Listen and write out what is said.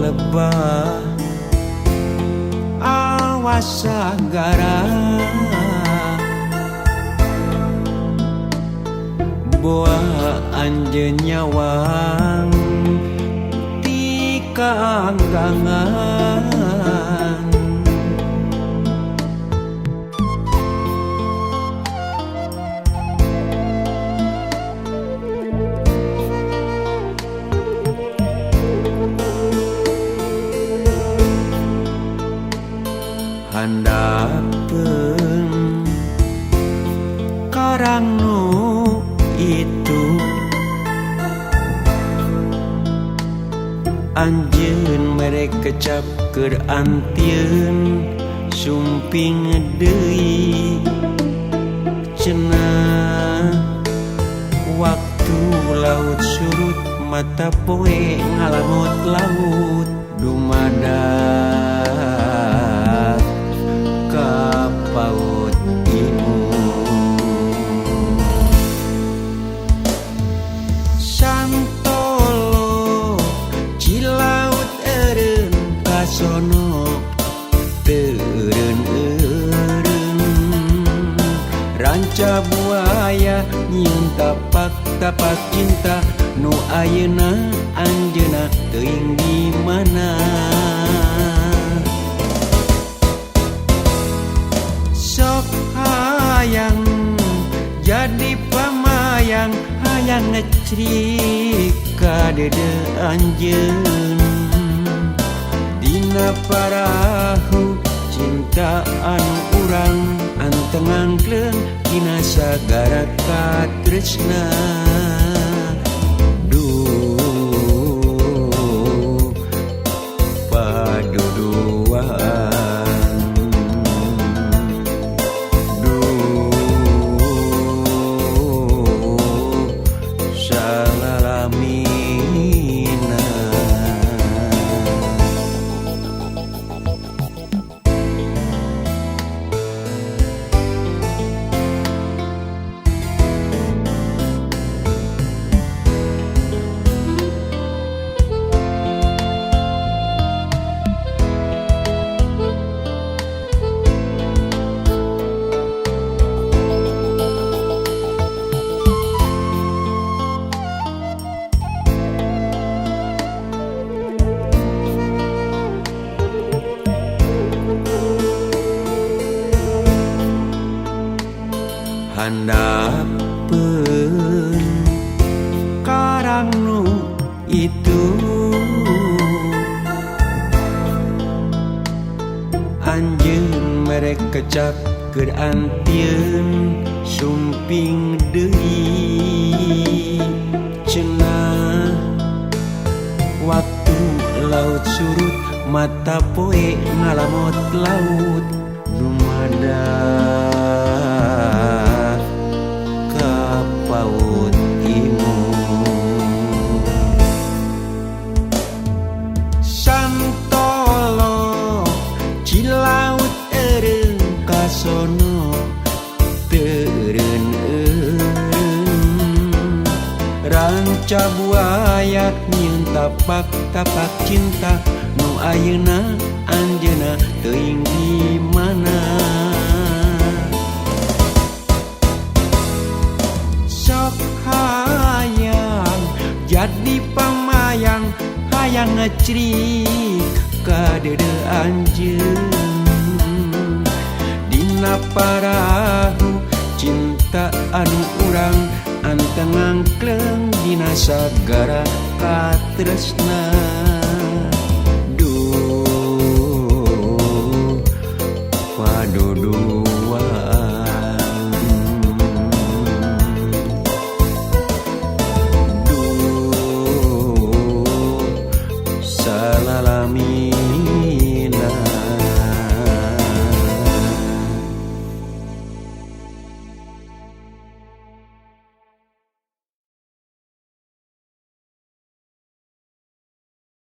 lebah awas sagara boa anjeun nyawang ti kaanggangan. Handapeun karang nu itu anjeun mere kecap keur antieun sumping deui cenah waktu laut surut mata poe ngalamut laut dumadak ka paut imu. Santolo Cilaut eureun kasono teu eureun-eureun ranca buaya nyieun tapak-tapak cinta nu ayeuna anjeunna teuing di mana. Sok hayang jadi pamayang hayang ngecrik ka dede anjeun dina parahu cinta anu urang anteng angkleung dina sagara katresna. Duh paduduaan salalamina. Handapeun karang nu itu anjeun mere kecap keur antieun sumping deui cenah waktu laut surut mata poe ngalamot laut dumadak ka paut imu. Santolo Cilaut eureun kasono teu eureun-eureun ranca buaya nyieun tapak-tapak cinta nu ayeuna anjeunna teuing di mana. Sok hayang jadi pamayang hayang ngecrik ka dede anjeun dina parahu cinta anu urang anteng angkleung dina sagara katresna.